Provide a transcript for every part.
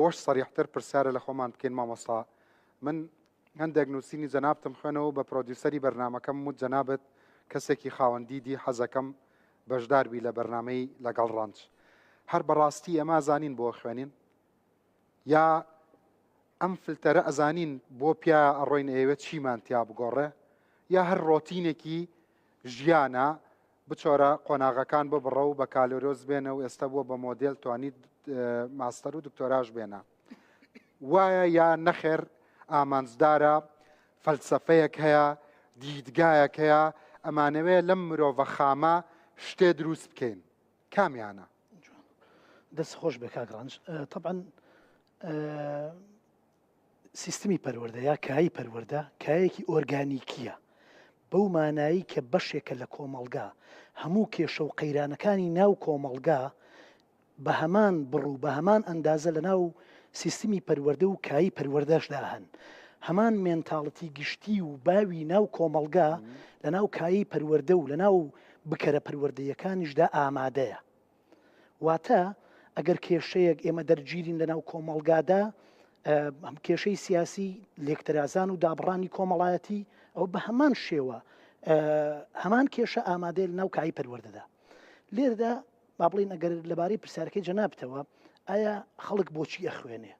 بۆش سەریحتر پرسیارە لە خۆمان بکەین مامۆستا من هەندێک نووسینی جەنابتم خوێنەوە بە پرۆدیوسەری بەرنامەکەم وت جەنابت کەسێکی خاوەن دیدی حەزەکەم بەشدار بی لە بەرنامەی لەگەڵ ڕەنج هەر بەڕاستی ئێمە زانین بۆ خوێنین یا ئەم فلتەرە ئەزانین بۆ پیا ئەڕۆین ئەیەوێت چیمان تیا بگۆڕێ یا هەر ڕۆتینێکی ژیانە بچۆرە قۆناغەکان ببڕە و بەکالۆرۆس بێنە و ئێستا بووە بە مۆدێل توانیت ماستەر و دکتۆراش بێنە وایە یا نەخێر ئامانجدارە فەلسەفەیەک هەیە دیدگایەک هەیە ئەمانەوێ لەم مرۆڤە خامە شتێ دروست بکەین کامیانە؟ دەست خۆش بێ کاک ڕەنج تەبعەن سیستمی پەروەردە یا کایی پەروەردە کایەکی ئۆرگانیکیە بەو مانایی کە بەشێکە لە کۆمەڵگا هەموو کێشە و قەیرانەکانی ناو کۆمەڵگا بە هەمان بڕ و بە هەمان ئەندازە لە ناو سیستمی پەروەردە و کایی پەروەردەشدا هەن. هەمان مێنتاڵتی گشتی و باوی ناو کۆمەڵگا لە ناو کایی پەروەردە و لە ناو بکەرە پەروەردەیەکانیشدا ئامادەیە. واتە ئەگەر کێشەیەک ئێمە دەرگیرین لە ناو کۆمەڵگادا کێشەی سیاسی لێکترازان و دابڕانی کۆمەڵایەتی ئەو بە هەمان شێوە هەمان کێشە ئامادەیە لە ناو کایی پەروەردەدا. لێرەدا با بڵێین ئەگەر لەبارەی پرسیارەکەی جەنابتەوە ئایا خەڵک بۆچی ئەخوێنێ؟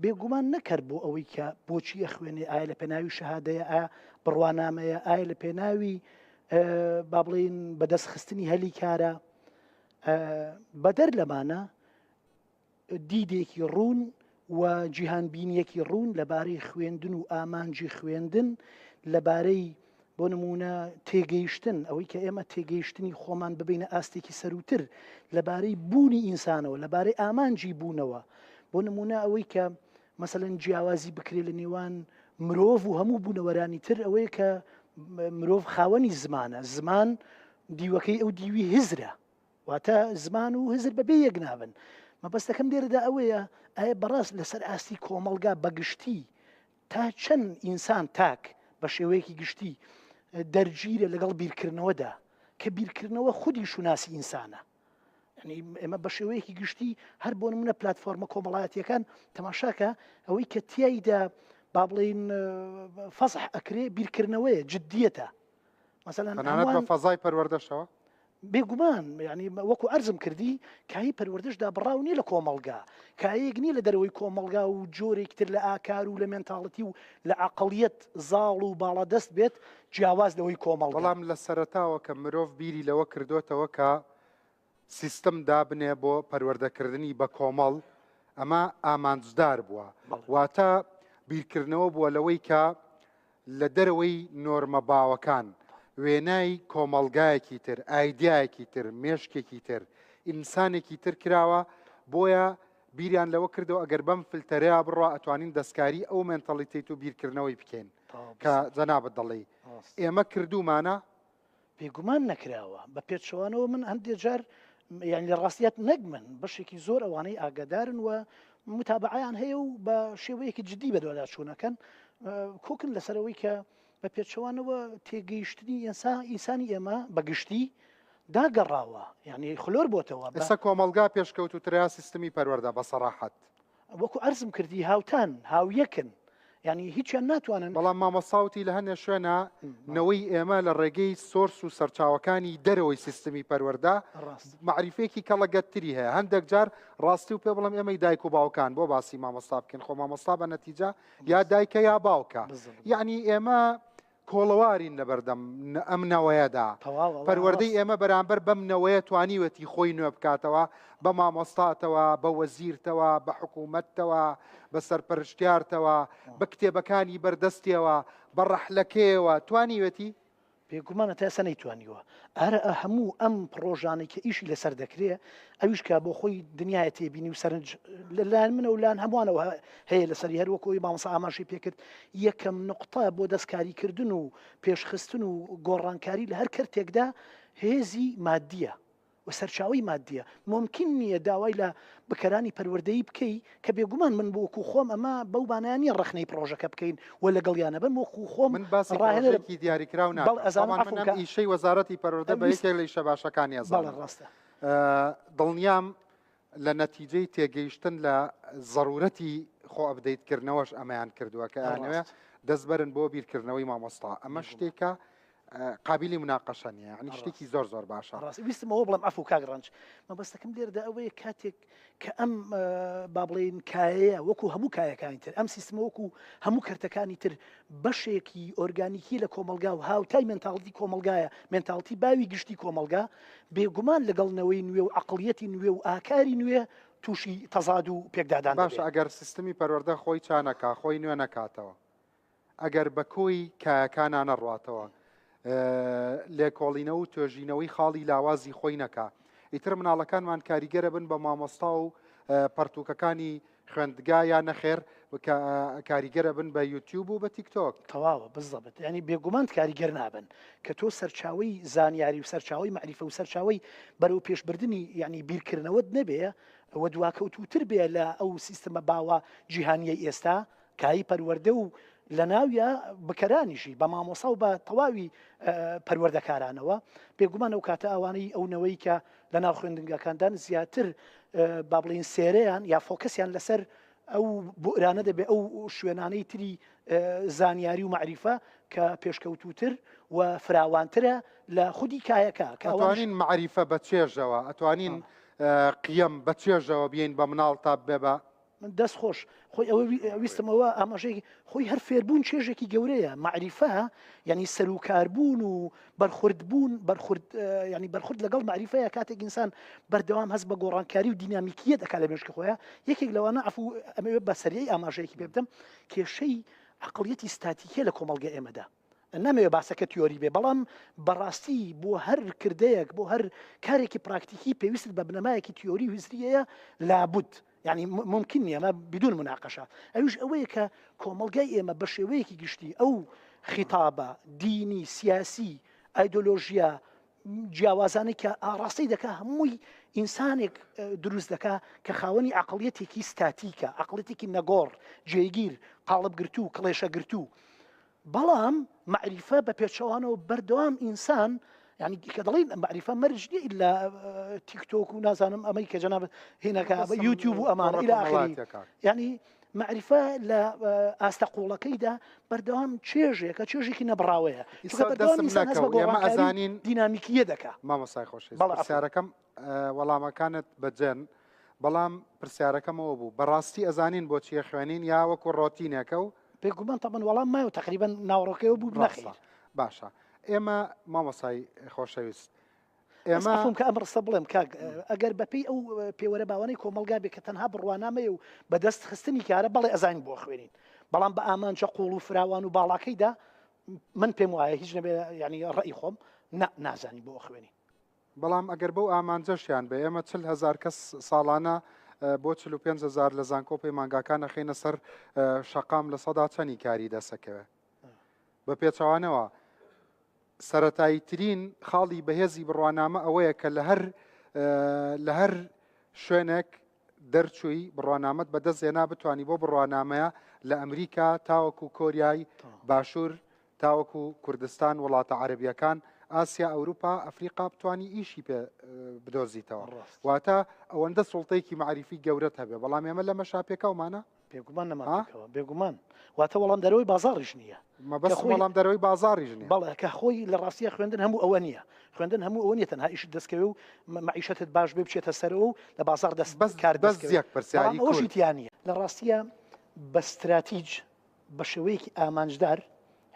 بێگومان نەکەر بۆ ئەوەی کە بۆچی ئەخوێنێ ئایا لە پێناوی شەهادەیە ئایا بڕوانامەیە ئایا لە پێناوی با بڵێین بەدەستخستنی هەلی کارە بەدەر لەمانە دیدێکی ڕوون و جیهانبینییەکی ڕوون لەبارەی خوێندن و ئامانجی خوێندن، لەبارەی بۆ نموونە تێگەیشتن، ئەوەی کە ئێمە تێگەیشتنی خۆمان ببینە ئاستێکی سەرووتر لەبارەی بوونی ئینسانەوە، لەبارەی ئامانجی بوونەوە، بۆ نموونە ئەوەی کە مەسەلەن جیاوازی بکرێت لە نێوان مرۆڤ و هەموو بوونەوەرانی تر ئەوەیە کە مرۆڤ خاوەنی زمانە، زمان دیوەکەی ئەو دیوی هزرە. واتە زمان و هزر بەبێ یەک نابن. مەبەستەکەم لێرەدا ئەوەیە ئایا بەڕاست لەسەر ئاستی کۆمەڵگا بەگشتی تا چەند ئینسان تاک بە شێوەیەکی گشتی دەرگیرە لەگەڵ بیرکردنەوەدا کە بیرکردنەوە خودی شوناسی ئینسانە. یعنی ئێمە بە شێوەیەکی گشتی هەر بۆ نمونە پلتفۆرمە کۆمەڵایەتیەکان تەماشاکە ئەوەی کە تیایدا با بڵین فەزح ئەکرێ بیرکردنەوەیە جددیەتە مەسەلەن تەنانەت بە فەزای پەروەردەشەوە بێگومان یعنی وەکو ئەرزم کردی کایی پەروەردەش دابڕاو نییە لە کۆمەڵگا کایەک نییە لە دەرەوەی کۆمەڵگا و جۆرێک تر لە ئاکار و لە مێنتاڵەتی و لە عقلیەت زاڵ و باڵادەست بێت جیاواز لەوەی کۆمەڵگا. بەڵام لە سەرەتاوە کە مرۆڤ بیری لەوە کردۆتەوە کە سیستم دابنێ بۆ پەروەردەکردنی بە کۆمەڵ ئەمە ئامانجدار بووە واتە بیرکردنەوە بووە لەوەی کە لە دەرەوەی نۆرمە باوەکان، وێنای کۆمەڵگایەکی تر، ئایدیایەکی تر، مێشکێکی تر، ئینسانێکی تر کراوە، بۆیە بیریان لەوە کردەوە ئەگەر بەم فلتەرەیا بڕوا ئەتوانین دەستکاری ئەو مێنتەڵیتەیت و بیرکردنەوەی بکەین کە جەنابت دەڵێی ئێمە کردوومانە. بێگومان نەکراوە، بە پێچەوانەوە من هەندێ جار یانی لە ڕاستیات نەک من بەشێکی زۆر ئەوانەی ئاگادارن و متابعیان هەیە و بە شێوەیەکی جدی بەدواداچوونەکەن کۆکن لەسەرەوەی کە بە پێچەوانەوە تێگەیشتنی ئێسا ئینسانی ئێمە بەگشتی داگەڕاوە یعنی خلۆر بۆتەوە ئێستا کۆمەڵگا پێشکەوتوترە سیستمی پەروەردە بە سەڕاحەت وەکو عەرزم کردی هاوتان هاویەکن یانی هیچیان ناتوانن. بەڵام مامۆستا وتی لە هەنێ شوێنا نەوەی ئێمە لە ڕێگەی source و سەرچاوەکانی دەرەوەی سیستمی پەروەردە مەعریفەیەکی کەڵەگەتتری هەیە هەندێک جار ڕاستی و پێ بڵێم ئێمەی دایک و باوکان بۆ باسی مامۆستا بکەین خۆ مامۆستا بە نەتیجە یا دایکە یا باوکە یعنی ئێمە کۆڵەوارین لەبەردەم ئەم نەوەیەدا. پەروەردەی ئێمە بەرامبەر بەم نەوەیە توانیوێتی خۆی نوێ بکاتەوە، بە مامۆستاتەوە، بە وەزیرتەوە، بە حکوومەتتەوە، بە سەرپەرشتیارتەوە، بە کتێبەکانی بەردەستیەوە، بە ڕەحلەکەیەوە، توانیوێتی؟ بێگومان تا ئێستا نەیتوانیوە. ئارە هەموو ئەم پڕۆژانەی کە ئیشی لەسەر دەکرێ، ئەویش کە بۆ خۆی دنیایە تێبینی و سەرنج لە لایەن منەوە و لایەن هەمووانەوە هەیە لەسەری هەر وەکو ئەوەی مامۆستا ئاماژەی پێکرد یەکەم نوقتە بۆ دەستکاریکردن و پێشخستن و گۆڕانکاری لە هەر کەرتێکدا هێزی مادیە و سەرچاوەی مادیە ممکن نییە داوای لە بکەرانی پەروەردەیی بکەی کە بێگومان من بۆ وەکو خۆم ئەمە بەو مانایە نییە ڕەخنەی پڕۆژەکە بکەین و لەگەڵیانە بن وەکو خۆم من باسی ڕاهێنەرم پڕۆژەیەکی دیاریکراو بەڵێ ناکەم ئەزانم بەڵام من عەفوم ئەم کە ئیشەی وەزارەتی پەروەردە بە ویست یەکێک لە ئیشە باشەکانی بەڵێ ئەزانم ڕاستە دڵنیام. لە نەتیجەی تێگەیشتن لە زەرورەتی خۆ update کردنەوەش ئەمەیان کردووە کە ئەیانەوێ دەست بەرن بۆ بیرکردنەوەی مامۆستا ئەمە شتێکە قابلی مناقەشە نییە یعنی شتێکی زۆر زۆر باشە. ڕاست ویستم ئەوە بڵێم عەفو کاک ڕەنج مەبەستەکەم لێرەدا ئەوەیە کاتێک کە ئەم با بڵێین کایەیە وەکو هەموو کایەکانی تر ئەم سیستمە وەکو هەموو کەرتەکانی تر بەشێکی ئۆرگانیکی لە کۆمەلگا و هاوتای mentality کۆمەلگایە mentality باوی گشتی کۆمەلگا بێگومان لەگەڵ نەوەی نوێ و عقلیەتی نوێ و ئاکاری نوێ تووشی تەزاد و پێکدادان باشە ئەگەر سیستمی پەروەردە خۆی چانەکا خۆی نوێ نەکاتەوە ئەگەر بە کۆی کایەکانا نەڕواتەوە، لێکۆڵینەوە و توێژینەوەی خاڵی لاوازی خۆی نەکا، ئیتر مناڵەکانمان کاریگەرە بن بە مامۆستا و پەڕتووکەکانی خوێندگا یا نەخێر کاریگەرە بن بە یوتیوب و بە تیکتۆک. تەواوە بالضبط یانی بێگومان کاریگەر نابن کە تۆ سەرچاوەی زانیاری و سەرچاوەی مەعریفە و سەرچاوەی بەرەو پێشبردنی یانی بیرکردنەوەت نەبێ و دواکەوتووتر بێ لە ئەو سیستمە باوە جیهانیەی ئێستا کایی پەروەردە و لەناویا بکەرانیشی بە مامۆسا و بە تەواوی پەروەردەکارانەوە بێگومان ئەو کاتە ئەوانەی ئەو نەوەی کە لە ناو خوێندنگاکاندان زیاتر با بڵین سێرەیان یا فۆکەسیان لەسەر ئەو بۆرانە دەبێ ئەو شوێنانەی تری زانیاری و مەعریفە کە پێشکەوتوتر و فراوانترە لە خودی کایەکە کە ئەتوانین مەعریفە بە چێژەوە ئەتوانین قیەم بە چێژەوە بین بە مناڵ تا بێ بە دەست خۆش خۆی ئەوە ویستم ئەوە ئاماژەی خۆی هەر فێربوون چێژێکی گەورەیە مەعریفە یعنی سەروکاربوون و بەرخوردبوون بەرخورد ینی بەرخورد لەگەڵ مەعریفەیە کاتێک ئینسان بەردەوام هەست بە گۆڕانکاری و دینامیکیە دەکات لە مێشکی خۆیان یەکێک لەوانە عەفو ئەمەوێ بە سەریعی ئاماژەیەکی پێ بدەم کێشەی عقلیەتی ستاتیکیە لە کۆمەڵگە ئێمەدا نامەوێ باسەکە تیۆری بێ بەڵام بەڕاستی بۆ هەر کردەیەک بۆ هەر کارێکی پراکتیکی پێویستت بە بنەمایەکی تیۆری و هزریەیە لابد یعنی ممکن نییە ئەمە بدون مناقەشە ئەویش ئەوەیە کە کۆمەڵگای ئێمە بە شێوەیەکی گشتی ئەو خیتابە دینی سیاسی ئایدۆلۆژیا جیاوازانەی کە ئاڕاستەی دەکا هەمووی ئینسانێک دروست دەکا کە خاوەنی عقلیەتێکی ستاتیکە عقلیەتێکی نەگۆڕ جێگیر قاڵبگرتوو کڵێشەگرتوو بەڵام مەعریفە بە پێچەوانەوە بەردەوام ئینسان یعنی کە دەڵێن مەعریفە مەرج نییە ئیلا تیکتۆک و نازانم ئەمەی کە جەناب هینەکە بە یوتیوب و ئەمانە ئیلا ئاخری یعنی مەعریفە لە ئاستە قوڵەکەیدا بەردەوام چێژێکە چێژێکی نەبڕاوەیە چونکە بەردەوام ئینسان هەست بە گۆڕانکاری دینامیکیە دەکا. مامۆستای خۆشەویست پرسیارەکەم وەڵامەکانت بەجێن بەڵام پرسیارەکەم ئەوە بوو بەڕاستی ئەزانین بۆچی ئەخوێنین یا وەکو ڕۆتینێکە و بێگومان تەبەن وەڵام مایەوە تەقریبەن ناوەڕۆکەیەوە بوو نەخێر. باشە ئێمە مامۆستای خۆشەویست ئێمە عەفوم کە ئەم ڕستە بڵێم کاک ئەگەر بەپێی ئەو پێوەرە باوانەی کۆمەڵگا بێ کە تەنها بڕوانامەیە و بەدەست خستنی کارە بەڵێ ئەزانین بۆ خوێنین بەڵام بە ئامانجە قوڵ و فراوان و باڵاکەیدا من پێم وایە هیچ نەبێ یعنی ڕەئی خۆم نا نازانین بۆ خوێنین. بەڵام ئەگەر بەو ئامانجەشیان بێ ئێمە 40 هەزار کەس ساڵانە بۆ 45 هەزار لە زانکۆ پەیمانگاکان ئەخەینە سەر شەقام لە سەدا چەنی کاری دەسەکەوێ بە پێچەوانەوە سەتاییترین خاڵی بەهێزی بڕوانامە ئەوەیە کە لە هەر لە هەر شوێنێک دەرچووی بڕوانامەت بەدەست هێنا بتانی بۆ بڕوانامەیە لە ئەمریکا تاوەکو کۆریای باشوور تاوەکو کوردستان وڵاتە عەربیەکان ئاسیا ئەوروپا ئەفریقا بتانی ئیشی پێ بدۆزیتەوە واتە ئەوەندە سوڵتەیەکی معریفی گەورەت هەبێ بەڵام ئێمە لەمە شاپێکاومانە بێگومان نەمانەوە بێگومان واتە وەڵام دەرەوەی بازاڕیش نییە مەبەست وەڵام دەرەوەی بازاڕیش نییە بەڵێ کە خۆی لە ڕاستیە خوێندن هەموو ئەوە نییە خوێندن هەموو ئەوە نییە تەنها ئیشت دەستکەوێ و مەعیشەتت باش بێ بچێتە سەرەوە و لە بازاڕ دەست بەس کار بەس یەک پرسیاری ئەوەشی تیا نییە لە ڕاستیە بە ستراتیج بە شێوەیەکی ئامانجدار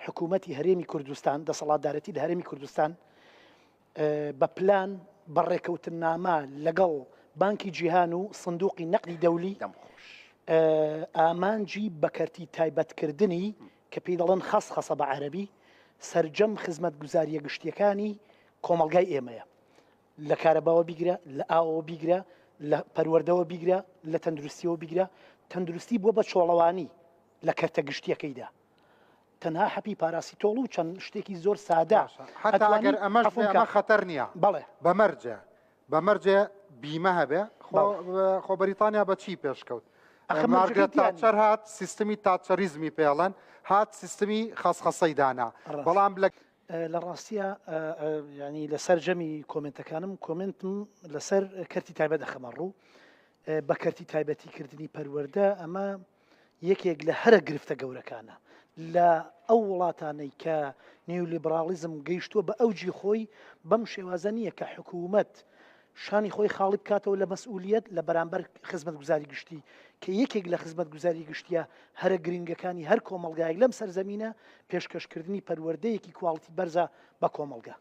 حکوومەتی هەرێمی کوردستان دەسەڵاتدارەتی لە هەرێمی کوردستان بە پلان، بە ڕێکەوتننامە لەگەڵ بانکی جیهان و سندوقی نەقدی دەولی ئامانجی بە کەرتی تایبەتکردنی کە پێی دەڵێن خەسخەسە بە عەرەبی سەرجەم خزمەتگوزارییە گشتییەکانی کۆمەڵگای ئێمەیە لە کارەباوە بیگرە لە ئاوەوە بیگرە لە پەروەردەوە بیگرە لە تەندروستیەوە بیگرە تەندروستی بووە بە چۆڵەوانی لە کەرتە گشتیەکەیدا تەنها حەپی پاراسیتۆڵ و چەند شتێکی زۆر سادە باشە حتا ئەگەر ئەمەش بێ ئەمە خەتەر نییە بەڵێ بە مەرجێ بە مەرجێ بیمە هەبێ خۆ خۆ بەریتانیا بە چی پێشکەوت ئەخە مەرجەکەی مارگرێت تیا نییە. تاچەر هات سیستمی تاچەریزمی پێڵەن هات سیستمی خەسخەسەی دانا ڕاست. بەڵام لە لە ڕاستیا یانی لەسەر جەمی کۆمێنتەکانم کۆمێنتم لەسەر کەرتی تایبەت دەخەمە ڕوو. بە کەرتی تایبەتی کردنی پەروەردە ئەمە یەکێک لە هەرە گرفتە گەورەکانە لە ئەو وڵاتانەی کە نیولیبراڵیزم گەیشتووە بە ئەوجی خۆی بەم شێوازە نییە کە حکوومەت شانی خۆی خاڵی بکاتەوە لە مەسئولیت لە بەرامبەر خزمەتگوزاری گشتی کە یەکێک لە خزمەتگوزاری گشتیە هەرە گرنگەکانی هەر کۆمەڵگایەک لەم سەرزەمینە پێشکەشکردنی پەروەردەیەکی کواڵتی بەرزە بە کۆمەڵگا.